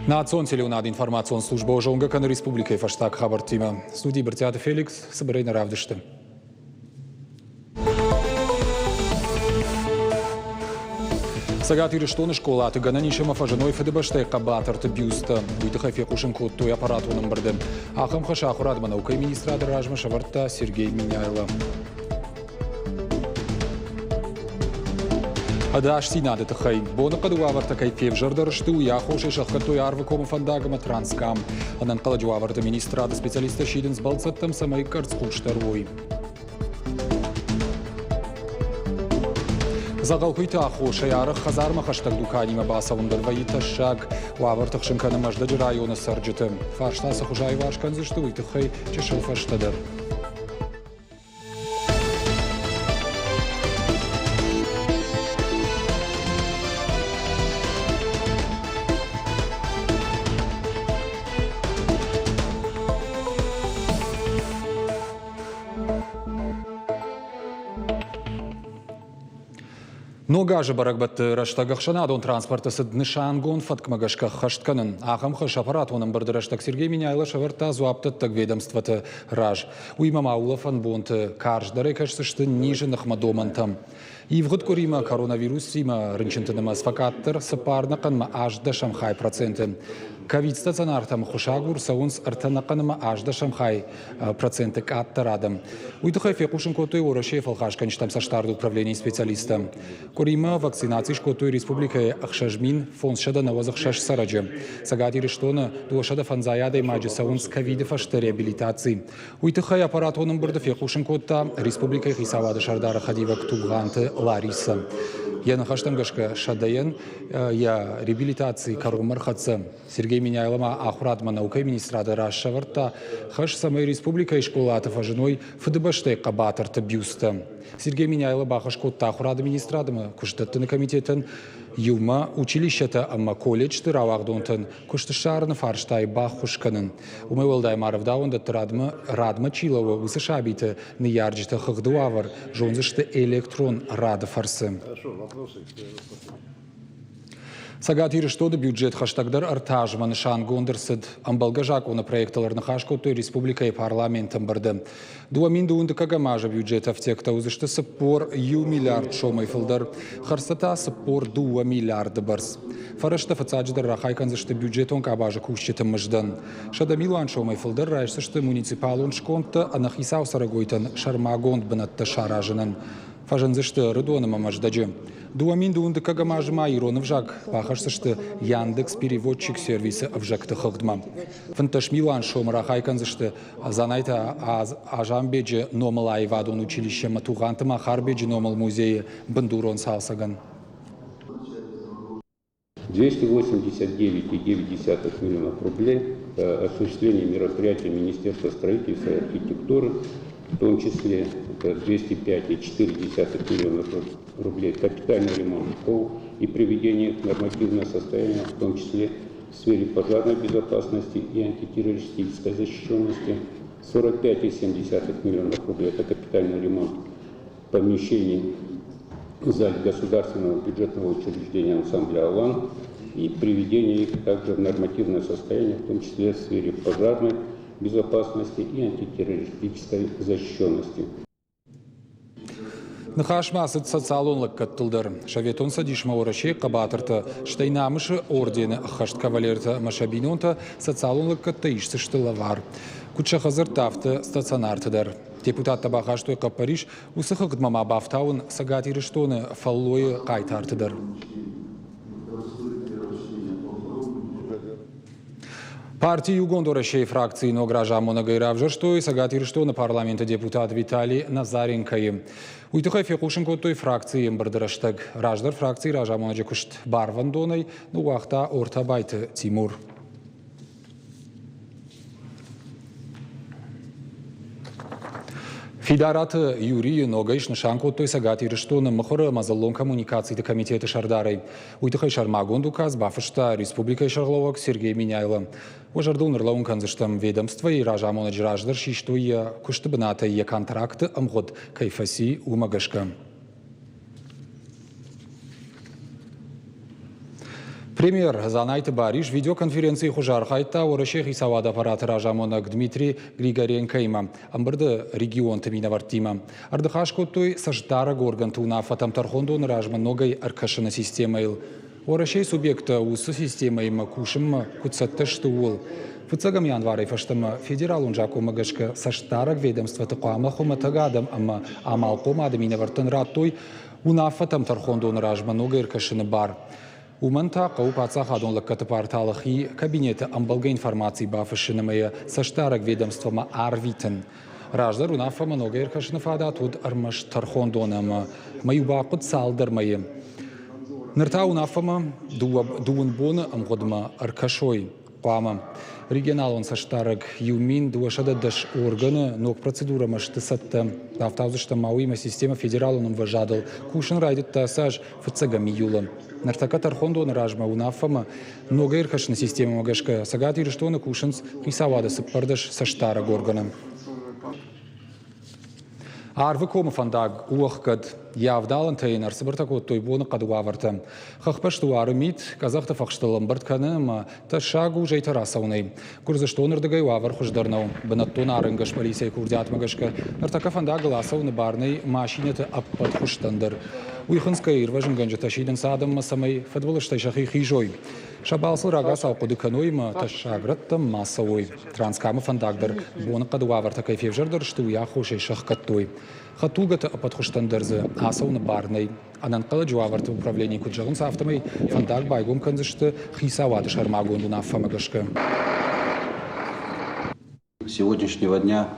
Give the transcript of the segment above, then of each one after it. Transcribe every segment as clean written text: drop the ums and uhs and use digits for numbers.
Национ телеуынады информацион службӕ зонгӕ кӕны республикӕйы фӕстаг хабӕрттимӕ. Студийы Брытъиаты Феликс цыбырӕй нӕ равдысты. Цӕгат Ирыстоны скъолаты гӕнӕн ис ӕмӕ фӕзыной Фыдыбӕстӕйы хъӕбатырты бюсттӕ. Уый тыххӕй фехъусын кодтой аппаратон ӕмбырды. Ахӕм хӕс ахуырадмӕ наукӕйы министрады размӕ сӕвӕрдта Сергей Меняйло. Ӕдасдзинады тыххӕй боныхъӕды уавӕртӕ кӕй февзӕрдӕр сты, уый аххосӕй сӕхгӕдтой Арвыкомы фӕндаг ӕмӕ Транскам. Ӕнӕнхъӕлӕджы уавӕрты министрады специалисттӕ сидынц бӕлццӕттӕм, цӕмӕй къӕрцхъусдӕр уой. Дзӕгъӕлкуыйты аххосӕй арӕх хӕдзармӕ хӕстӕг дуканимӕ бацӕуын дӕр вӕййы тӕссаг. Уавӕр тыхсын кӕны Мӕздӕджы районы цӕрджыты. Фарста цы хуызы аиварс кӕндзысты, уый тыххӕй чысыл фӕстӕдӕр. Ног азы бӕрӕгбӕтты рӕстӕг ӕхсӕнадон транспорты цыд нысангонд фӕткмӕ гӕсгӕ ӕххӕст кӕнын. Ахӕм хӕс аппаратон ӕмбырды рӕстӕг Сергей Меняйло сӕвӕрдта дзуапдӕттӕг ведомствоты раз. Уыимӕ ма улӕфӕн бонты карздӕрӕй кӕсдзысты низы ныхмӕ домӕнтӕм. Ивгъуыд къуыримӕ коронавирусимӕ рынчынты нымӕц фӕкъаддӕр цыппар ӕнӕхъӕнмӕ хай проценты. Ковид-стационартӕм хуысагур цӕуынц ӕртӕ ӕнӕхъӕнмӕ хай проценты къаддӕр адӕм. Уый тыххӕй фехъусын кодтой Уӕрӕсейы фӕлхасгӕнджытӕм цӕстдарды управленийы специалисттӕ. Къуыримӕ вакцинаци скодтой республикӕйы 6596 цӕрӕджы. Цӕгат Ирыстоны 250 адӕймаджы цӕуынц ковиды фӕстӕ реабилитаци. Уый тыххӕй аппаратон ӕмбырды фехъусын кодта республикӕйы хицауады сӕрдары хӕдивӕг Тугъанты Ларисӕ. Йӕ ныхӕстӕм гӕсгӕ сӕдӕйӕн йӕ реабилитаци кӕронмӕ ӕрхӕццӕ. Сергей Меняйло ма ахуырадмӕ наукӕйы министрады раз сӕвӕрдта хӕс, цӕмӕй республикӕйы скъолаты фӕзыной Фыдыбӕстӕйы хъӕбатырты бюсттӕ. Сергей Меняйло бахӕс кодта ахуырады министрадмӕ куыстдӕттыны комитетӕн иумӕ училищӕтӕ ӕмӕ колледжты рауагъдонтӕн куыст ссарыны фарстайы баххуыс кӕнын. Уымӕй уӕлдай ма рӕвдауӕндӕтты радмӕ чи лӕууы, уыцы сабиты ныййарджыты хыгъды уавӕр зондзысты электрон рады фӕрцы. Цӕгат Ирыстоны бюджет хӕстӕгдӕр ӕртӕ азмӕ нысангонд ӕрцыд. Ӕмбӕлгӕ закъоны проектыл ӕрныхас кодтой республикӕйы парламенты ӕмбырды. 2025 азы бюджеты ӕфтиӕгтӕ уыдзысты 41 миллиард сомӕй фылдӕр, хӕрдзтӕ та 42 миллиарды бӕрц. Фӕрӕзтӕ фыццаджыдӕр рахай кӕндзысты бюджетон къабазы кусджыты мыздӕн. 100 милуан сомӕй фылдӕр райсдзысты муниципалон скондтӕ ӕнӕхицау цӕрӕгойтӕн сӕрмагонд бынӕттӕ саразынӕн. Фӕзындзысты Ӕрыдон ӕмӕ Мӕздӕджы. 2012 азы ма ирон ӕвзаг бахӕсдзысты Яндекс Переводчик сервисы ӕвзӕгты хыгъдмӕ. 15 милуан сомы рахай кӕндзысты Дзанайты Азамбеджы номыл аивадон училищемӕ Тугъанты Махарбеджы номыл музейы бындурон цалцӕгӕн. 289,9 миллионов рублей осуществление мероприятий Министерства строительства и архитектуры, в том числе 205,4 миллионов рублей капитальный ремонт школ и приведение их в нормативное состояние, в том числе в сфере пожарной безопасности и антитеррористической защищенности, 45,7 миллионов рублей – это капитальный ремонт помещений в зале государственного бюджетного учреждения ансамбля «Алан» и приведение их также в нормативное состояние, в том числе в сфере пожарной безопасности и антитеррористической защищенности. Ныхас ма цыд социалон лӕггӕдтыл дӕр. Советон Цӕдисмӕ Уӕрӕсейы хъӕбатыртӕ, стӕй Намысы ордены ӕххӕст кавалертӕ ӕмӕ сӕ бинонтӕ социалон лӕггӕдтӕ исдзысты лӕвар. Куыд сӕ хӕдзӕртты, афтӕ стационарты дӕр. Депутаттӕ бахастой хъӕппӕрис уыцы хыгъдмӕ ма бафтауын Цӕгат Ирыстоны фӕллойы хъайтарты дӕр. Парти Иугонд Уӕрӕсейы фракцийы ног разамонӕгӕй равзӕрстой Цӕгат Ирыстоны парламенты депутат Виталий Назаренкойы. Уый тыххӕй фехъусын кодтой фракцийы ӕмбырды рӕстӕг. Раздӕр фракцийы разамонӕджы куыст барвӕндонӕй ныууагъта Ортабайты Тимур. Фидараты Юрийы ногӕй снысан кодтой Цӕгат Ирыстоны мыхуыры ӕмӕ дзыллон коммуникациты комитеты сӕрдарӕй. Уый тыххӕй сӕрмагонд указ бафыста республикӕйы сӕргълӕууӕг Сергей Меняйло. Уӕ зӕрдыл ныр кӕндзыстӕм, ведомствойы разамонӕджы раздӕр систой йӕ куысты бынатӕй йӕ контракты ӕмгъуыд кӕй фӕци, уымӕ гӕсгӕ. Премьер Дзанайты Барис видеоконференцийы хуызы архайдта Уӕрӕсейы хицауады аппараты разамонӕг Дмитрий Григоренкоимӕ ӕмбырды регионты минӕвӕрттимӕ. Ӕрдыхас кодтой цӕстдарӕг органты уынаффӕтӕм тӕрхондоны размӕ ногӕй ӕркӕсыны системӕйыл. Уӕрӕсейы субъекттӕ уыцы системӕимӕ кусынмӕ куыд цӕттӕ сты, ууыл. Фыццӕгӕм январӕй фӕстӕмӕ федералон закъонмӕ гӕсгӕ цӕстдарӕг ведомствӕты хъуамӕ хуымӕтӕг адӕм ӕмӕ амалхъомады минӕвӕрттӕн радтой уынаффӕтӕм тӕрхондоны размӕ ног ӕркӕсыны бар. Уымӕн та хъӕуы паддзахадон лӕггӕдты порталы хи кабинеты ӕмбӕлгӕ информаци бафыссын ӕмӕ йӕ цӕстдарӕг ведомствомӕ арвитын. Раздӕр уынаффӕмӕ ногӕй ӕркӕсыны фадат уыд ӕрмӕст тӕрхондоны ӕмӕ мӕ-иу бахъуыд цалдӕр мӕйы. Ныр та уынаффӕмӕ дыууын боны ӕмгъуыдмӕ ӕркӕсой хъуамӕ. Регионалон цӕстдарӕг 1210 органы ног процедурӕмӕ сты цӕттӕ. Бафтаудзыстӕм ма уыимӕ системӕ федералон ӕмвӕзадыл кусын райдыдта ацы аз фыццӕгӕм июлы. Ныртӕккӕ тӕрхондоны размӕ уынаффӕмӕ ногӕй ӕркӕсыны системӕмӕ гӕсгӕ Цӕгат Ирыстоны кусынц хицауады 14 цӕстдарӕг органы. Арвы комы фӕндаг у ӕхгӕд. Йӕ авдӕлӕнтӕ йын ӕрцыбыртӕ кодтой боныхъӕды уавӕртӕ. Хӕхбӕсты уары мит, къӕдзӕхты фӕхстыл ӕмбырд кӕны ӕмӕ тӕссаг у зӕйтӕ рацӕуынӕй. Гуырдзыстоны рдыгӕй уавӕр хуыздӕр нӕу. Бынӕттон арӕнгӕс полицӕйы курдиатмӕ гӕсгӕ ныртӕккӕ фӕндагыл ацӕуыны бар нӕй машинӕты ӕппӕт хуызтӕн дӕр. Уый хынцгӕйӕ ирвӕзынгӕнджытӕ сидынц адӕммӕ, цӕмӕй фыдбылызтӕй сӕхи хизой. Сӕ балцыл рагацау хъуыды кӕной ӕмӕ тӕссаг рӕттӕм ма цӕуой. Транскамы фӕндаг дӕр боныхъӕды уавӕртӕ кӕй февзӕрдӕр сты, уый аххосӕй сӕхгӕдтой. Хӕдтулгӕты ӕппӕт хуызтӕн дӕр дзы ацӕуыны бар нӕй. Ӕнӕнхъӕлӕджы уавӕрты управленийы куыд зӕгъынц, афтӕмӕй фӕндаг байгом кӕндзысты хицауады сӕрмагонд уынаффӕмӕ гӕсгӕ. С сегодняшнего дня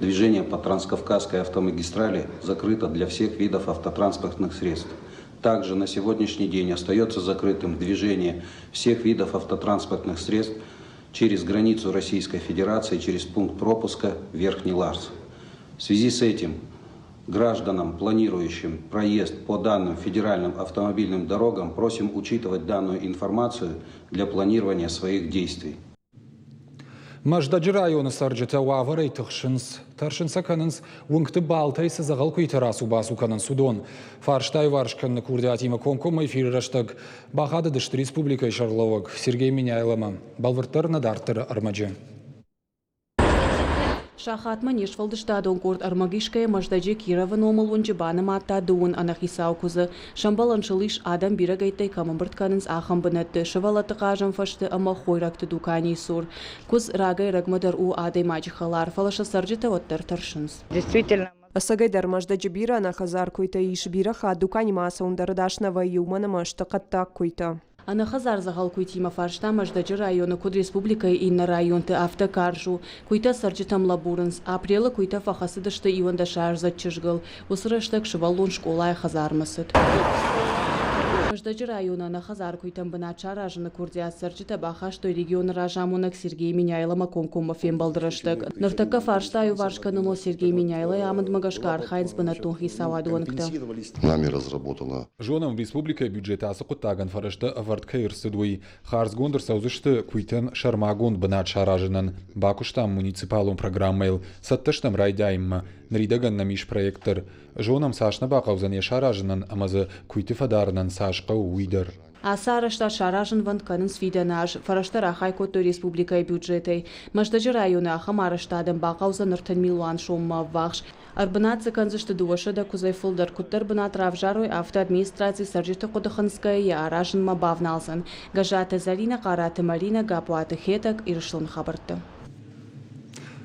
движение по Транскавказской автомагистрали закрыто для всех видов автотранспортных средств. Также на сегодняшний день остается закрытым движение всех видов автотранспортных средств через границу Российской Федерации, через пункт пропуска Верхний Ларс. В связи с этим гражданам, планирующим проезд по данным федеральным автомобильным дорогам, просим учитывать данную информацию для планирования своих действий. Мӕздӕджы районы цӕрджытӕ уавӕрӕй тыхсынц, тӕрсын сӕ кӕнынц, уынгты балтӕй цы дзӕгъӕл куыйтӕ рацу-бацу кӕнынц, уыдон. Фарста иуварс кӕныны курдиатимӕ комкоммӕ эфиры рӕстӕг бахатыдысты республикӕйы сӕргълӕууӕг Сергей Меняйломӕ. Бӕлвырддӕр нӕ дарддӕры ӕрмӕджы. Сахатмӕ не сфӕлдыстадон къорд ӕрмӕг исгӕйӕ Мӕздӕджы Кировы номыл уынджы банымадта дыууын ӕнӕхицау куыдзы. Сӕмбӕлӕн сыл ис, адӕм бирӕгӕйттӕй кӕм ӕмбырд кӕнынц, ахӕм бынӕтты, сывӕллӕтты хъазӕн фӕзты ӕмӕ хойрӕгты дуканийы цур. Куыдз рагӕй-рӕгмӕ дӕр у адӕймаджы хӕлар, фӕлӕ сӕ цӕрджытӕ уӕддӕр тӕрсынц. Действительно, Ӕцӕгӕйдӕр Мӕздӕджы бирӕ ӕнӕхӕдзар куыйтӕ ис, бирӕ хатт дуканимӕ ацӕуын дӕр ӕдас нӕ вӕййы, уымӕн ӕмӕ сты хъӕддаг куыйтӕ. Ӕнӕхӕдзар дзӕгъӕл куыйтимӕ фарста Мӕздӕджы районы куыд республикӕйы иннӕ районты, афтӕ карз у. Куыйтӕ цӕрджытӕм лӕбурынц. Апрелы куыйтӕ фӕхӕцыдысты иуӕндӕсаздзыд чызгыл. Уыцы рӕстӕг сывӕллон скъолайы хӕдзармӕ цыд. Мӕздӕджы районы ӕнӕхӕдзар куыйтӕн бынат саразыны куырдиат цӕрджытӕ бахастой регионы разамонӕг Сергей Меняйломӕ комкоммӕ фембӕлды рӕстӕг. Ныртӕккӕ фарста аиуварс кӕныныл Сергей Меняйлойы амындмӕ гӕсгӕ архайынц бынӕттон хицауады уӕнгтӕ. Нами разработана Зонӕм, республикӕйы бюджеты ацы хъуыддагӕн фӕрӕзтӕ ӕвӕрд кӕй ӕрцыд, уый. Хардзгонд ӕрцӕудзысты куыйтӕн сӕрмагонд бынат саразынӕн. Бакуыстам муниципалон программӕйыл, цӕттӕ стӕм райдайынмӕ. Ныридӕгӕн нӕм ис проект дӕр. Зонӕм, цас нӕ бахъӕудзӕн йӕ саразынӕн ӕмӕ дзы куыйты фӕдарынӕн цас хъӕуы, уый дӕр. Ацы арӕзтад саразынвӕнд кӕнынц фидӕны аз. Фӕрӕзтӕ рахай кодтой республикӕйы бюджетӕй. Мӕздӕджы районы ахӕм арӕзтадӕн бахъӕудзӕн 30 милуан соммӕ ӕввахс. Ӕрбынат дзы кӕндзысты 200 куыдзӕй фылдӕр. Куыддӕр бынат равзарой, афтӕ администраци цӕрджыты хъуыды хынцгӕйӕ йӕ аразынмӕ бавналдзӕн. Гӕззаты Зӕринӕ, Хъараты Маринӕ, Гаппуаты Хетӕг, Ирыстоны хабӕрттӕ.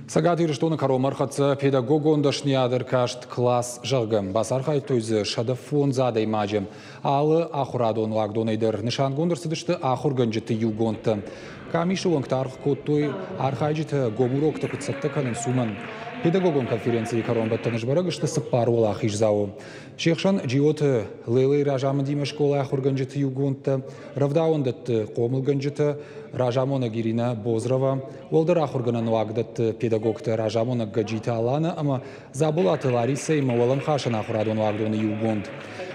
Цӕгат Ирыстоны кӕронмӕ ӕрхӕццӕ педагогон дӕсныйад ӕркаст класс, зӕгъгӕ, бацархайдтой дзы 105 адӕймаджы. Алы ахуырадон уагдонӕй дӕр нысангонд ӕрцыдысты ахуыргӕнджыты иугондтӕ. Къамисы уӕнгтӕ аргъ кодтой, архайджытӕ гом уроктӕ куыд цӕттӕ кӕнынц, уымӕн. Педагогон конференцийы кӕронбӕттӕны сбӕрӕг сты цыппар уӕлахиздзауы. Се хсӕн Джиоты Лелайы разамындимӕ скъолайы ахуыргӕнджыты иугондтӕ, рӕвдауӕндӕтты хъомылгӕнджытӕ, разамонӕг Иринӕ Бозрова, уӕлдӕр ахуыргӕнӕн уагдӕтты педагогтӕ разамонӕг Гӕджиты Алана ӕмӕ Дзаболаты Ларисӕимӕ уӕлӕмхасӕн ахуырадон уагдоны иугонд.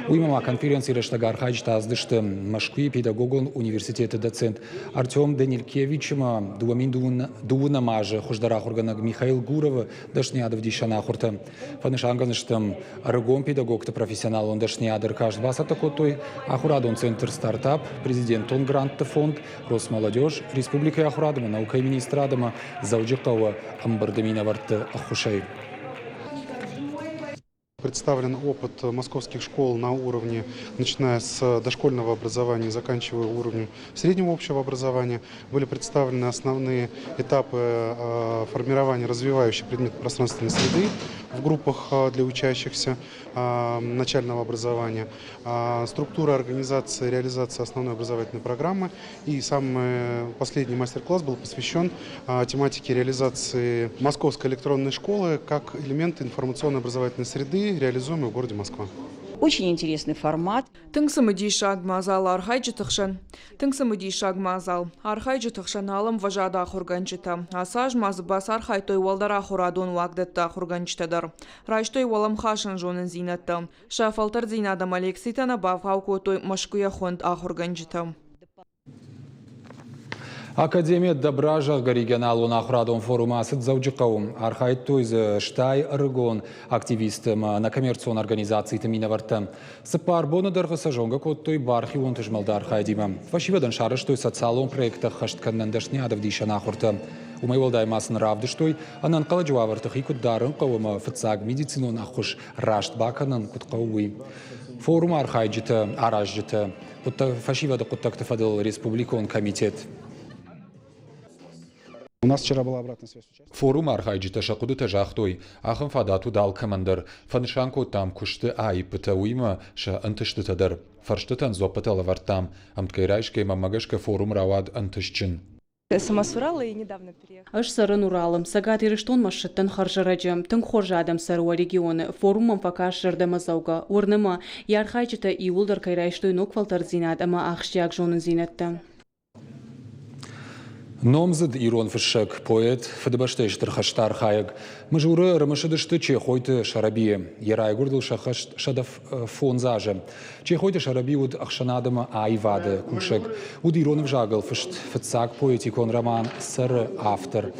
Уыимӕ ма конференцийы рӕстӕг архайджытӕ ацыдысты Мӕскуыйы педагогон университеты доцент Артем Данилькевичимӕ 2002 азы хуыздӕр ахуыргӕнӕг Михаил Гуровы дӕсныйад ӕвдисӕн ахуыртӕ. Фӕнысангӕндзыстӕм, ӕрыгон педагогты профессионалон дӕсныйад ӕркаст бацӕттӕ кодтой ахуырадон центр «Стартап», президентон грантты фонд, Росмолодежь, республикӕйы ахуырад ӕмӕ наукӕйы министрад ӕмӕ Дзӕуджыхъӕуы ӕмбырды минӕвӕртты ӕххуысӕй. Представлен опыт московских школ на уровне, начиная с дошкольного образования, заканчивая уровнем среднего общего образования. Были представлены основные этапы формирования развивающей предмет пространственной среды в группах для учащихся начального образования, структура организации реализации основной образовательной программы. И самый последний мастер-класс был посвящен тематике реализации Московской электронной школы как элемент информационно-образовательной среды, реализуемой в городе Москва. Очень интересный формат. Тынг цымыдисаг мадзал архайджыты хсӕн. Тынг цымыдисаг мадзал. Архайджыты хсӕн алы ӕмвӕзады ахуыргӕнджытӕ. Ацы аз ма дзы бацархайдтой уӕлдӕр ахуырадон уагдӕтты ахуыргӕнджытӕ дӕр. Райстой уӕлӕмхасӕн зонындзинӕдтӕ. Сӕ фӕлтӕрддзинад ӕмӕ лекцитӕ нӕ бавгъау кодтой Мӕскуыйӕ хуынд ахуыргӕнджытӕ. Академия Добра, зӕгъгӕ, регионалон ахуырадон форум ацыд Дзӕуджыхъӕуы. Архайдтой дзы стай ӕрыгон активистты ӕмӕ ӕнӕкоммерцион организациты минӕвӕрттӕ. Цыппар боны дӕргъы сӕ зонгӕ кодтой бархионты змӕлды архайдимӕ. Фӕсивӕдӕн сарӕзтой социалон проекттӕ ӕххӕст кӕнынӕн дӕсныйад ӕвдисӕн ахуыртӕ. Уымӕй уӕлдай ма сын равдыстой, ӕнӕнхъӕлӕджы уавӕрты хи куыд дарын хъӕуы ӕмӕ фыццаг медицинон ӕххуыс раст бакӕнын куыд хъӕуы, уый. Форумы архайджытӕ, аразджытӕ, фӕсивӕды хъуыддӕгты фӕдыл республикон комитет. У нас вчера была обратная связь. Форумы архайджытӕ сӕ хъуыдытӕ загътой, ахӕм фадат уыд алкӕмӕн дӕр. Фӕнысан кодтам куысты аиппытӕ, уыимӕ сӕ ӕнтыстытӕ дӕр. Фӕрстытӕн дзуӕппытӕ лӕвӕрдтам. Ӕмткӕй райсгӕ мӕмӕ гӕсгӕ форум рауад ӕнтыстджын. Сама с Урала и недавно приехала. Ӕз цӕрын Уралы. Цӕгат Ирыстонмӕ ссыдтӕн хӕрзӕрӕджы. Тынг хорз адӕм цӕры уӕ регионы. Форум мӕм фӕкаст зӕрдӕмӕдзӕугӕ. Уырны мӕ, йӕ архайджытӕ иууылдӕр кӕй райстой ног фӕлтӕрддзинад ӕмӕ ахсджиаг зонындзинӕдтӕ. Номдзыд ирон фыссӕг, поэт, Фыдыбӕстӕйы Стыр хӕсты архайӕг Мызуры ӕрымысыдысты Чехойты Сӕрӕбийы. Йӕ райгуырдыл сӕххӕст 105 азы. Чехойты Сӕрӕби уыд ӕхсӕнад ӕмӕ аивады кусӕг. Уыд ирон ӕвзагыл фыст фыццаг поэтикон роман «Сӕр-ы» автор.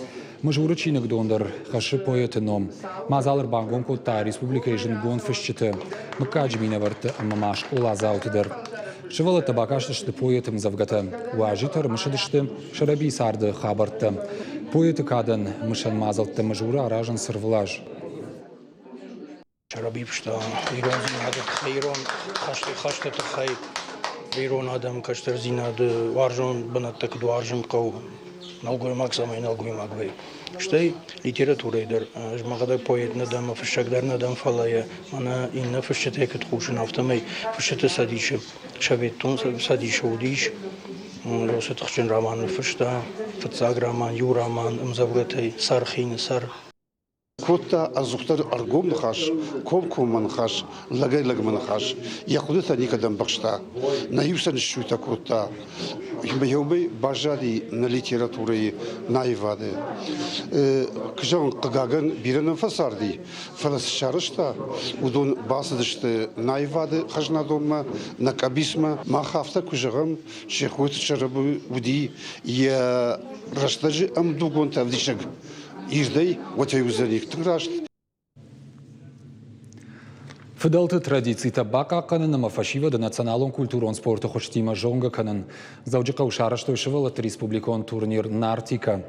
Мызуры чиныгдон дӕр хӕссы поэты ном. Мадзал ӕрбангом кодта республикӕйы зындгонд фысджыты, мыггаджы минӕвӕртты ӕмӕ ма скъоладзауты дӕр. Сывӕллӕттӕ бакастысты поэты ӕмдзӕвгӕтӕ, уазджытӕ ӕрымысыдысты Сӕрӕбийы царды хабӕрттӕ. Поэты кадӕн мысӕн мадзӕлттӕ Мызуры аразынц ӕрвылаз. Сӕрӕби фыста ирондзинады тыххӕй, ирон хӕсты тыххӕй, ирон адӕмы кӕстӕрдзинады уарзон бынӕттӕ куыд уарзын хъӕуы, нӕлгоймаг цӕмӕй нӕлгоймаг вӕййы. Стӕй литературӕйы дӕр ӕз мӕхӕдӕг поэт нӕ дӕн ӕмӕ фыссӕг дӕр нӕ дӕн, фӕлӕ йӕ мӕнӕ иннӕ фысджытӕй куыд хъусын, афтӕмӕй фысджыты цӕдисы, Советон Цӕдисы уыдис, уыцы тыхджын роман ныффыста, фыццаг роман, иу роман ӕмдзӕвгӕтӕй «Сӕр хины сӕр». Кодта ӕдзухдӕр ӕргом ныхас, комкоммӕ ныхас, лӕгӕй-лӕгмӕ ныхас. Йӕ хъуыдытӕ никӕдӕм быхста. Нӕ-иу сӕ ныссуйтӕ кодта. Еумӕ баззади нӕ литературӕйы, нӕ аивады. Куы зӕгъын, хъыгагӕн, бирӕ нӕм фӕцарди, фӕлӕ цы сарӕзта, уыдон бацыдысты нӕ аивады хӕзнадонмӕ, нӕ къӕбицмӕ. Мах афтӕ куы зӕгъӕм, Чехойты Чъребы уыди йӕ рӕстӕджы ӕмдугонтӕ ӕвдисӕг ирдӕй уотӕ уыдзӕни тынг раст. Фыдӕлты традицитӕ бахъахъхъӕнын ӕмӕ фӕсивӕды националон культурон спорты хуызтимӕ зонгӕ кӕнын. Дзӕуджыхъӕуы сарӕзтой сывӕллӕтты республикон турнир «Нартика».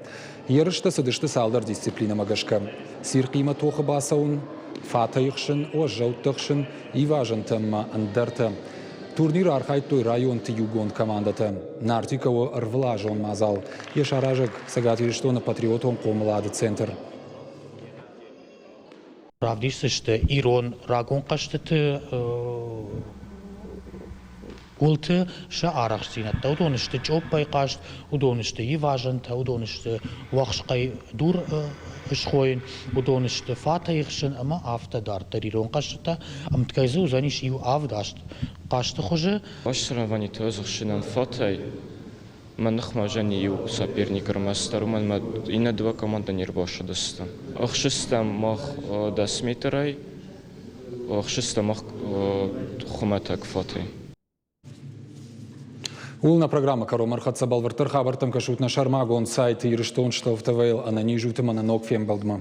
Ерыстӕ цыдысты цалдӕр дисциплинӕмӕ гӕсгӕ. Цирхъимӕ тохы бацӕуын, фатӕй ӕхсын, уӕззӕуттӕ ӕхсын, ивазӕнтӕ ӕмӕ ӕндӕртӕ. Турниры архайдтой районты иугонд командӕтӕ. Нартика у ӕрвылазон мадзал. Йӕ саразӕг Цӕгат Ирыстоны патриотон хъомылады центр. Равдисдзысты ирон рагон хъӕзтыты уылты сӕ арӕхстдзинӕдтӕ. Уыдон сты чъоппӕй хъазт, уыдон сты ивазӕнтӕ, уыдон сты уӕхскъӕй дур схойын, уыдон сты фатӕй ӕхсын ӕмӕ афтӕ дарддӕр ирон хъӕзтытӕ. Ӕмткӕй дзы уыдзӕнис иу авд-аст хъазты хуызы. Соревнованиты ӕз ӕхсынӕн фатӕй мӕ ныхмӕ зӕни иу соперник ӕрмӕстдӕр, уымӕн ӕмӕ иннӕ дыууӕ командӕ не рбацыдысты. Ӕхсыстӕм мах 10 метрӕй. Ӕхсыстӕм хуымӕтӕг фатӕй. Ууыл нӕ программӕ кӕронмӕ ӕрхӕццӕ. Бӕлвырддӕр хабӕрттӕм кӕсут нӕ сӕрмагонд сайты Ирыстон ТВ-йыл. Ӕнӕниз ут ӕмӕ нӕ ног фембӕлдмӕ.